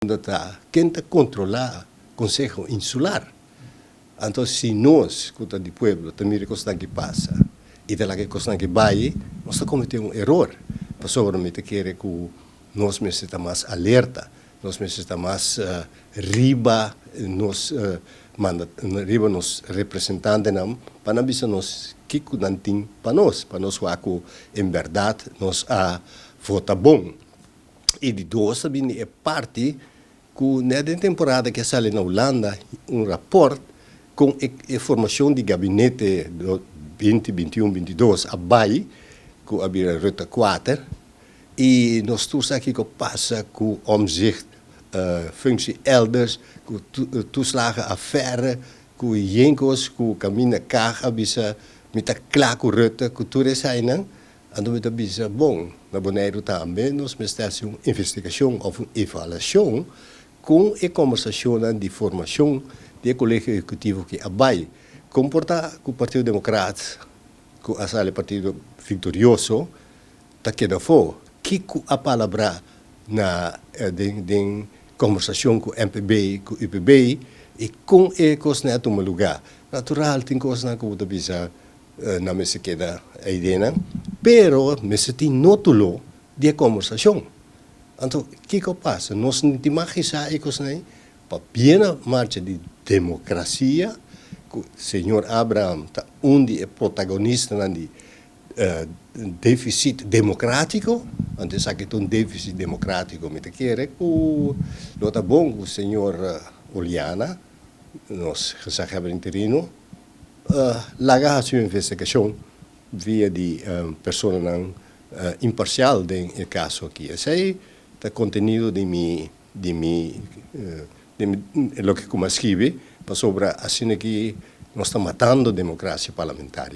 Ta ken ta kontrolá Konseho Insular? Anto si nos ku ta di pueblo ta mira e kosnan ki pasa i ta laga e kosnan ki bai, nos ta kometé un eror. Pasobra mi ta kere ku nos mester ta mas alerta, nos mester ta mas riba nos manda riba nos representantenan pa nan bisa nos kiko nan tin pa nos, pa nos wak ku en bèrdat nos a vota bon. I di dos ta bini e parti ku nèt den temporada ke a sali na Hulanda un rapòrt kon e formashon di gabinete 20, 21, 22 a bai ku a bira Rutte 4 i nos tur sa kiko pasa ku Omtzigt, functie elders, ku toeslagenaffaire, ku yen kos ku kaminda Kaag a bisa mi ta kla ku Rutte ku tur esainan. Anto mi ta bisa, Bon, na Boneiru tambe nos mester hasi un investigashon òf un evaluashon kon e kòmbersashonnan di formashon di e Kolegio Ehekutivo ki a bai komportá ku Partido Demokrat ku a sali partido viktorioso ta keda afó. Kiko a palabrá na den den kòmbersashon ku MPB ku UPB i kon e kosnan a tuma lugá? Natural tin kosnan ku bo ta bisa Nan mester keda eidenan, pero mester tin nótulo di e kombersashon. Anto, kiko pasa? Nos no tin mag hisa e kosnan ei pa biena marcha di demokrasia, ku señor Abraham ta un di e protagonistanan di defisit demokratiko. Anto esaki ta un defisit demokratiko. Mi ta kere ku lo ta bon ku señor Oleana, nos gezaghebber interino, Laga hasi un investigashon via di personanan imparsial den e kaso aki. Esei ta kontenido di mi di mi di mi loke ku mi a skibi pasobra asina ki nos ta matando demokrasia parlamentario.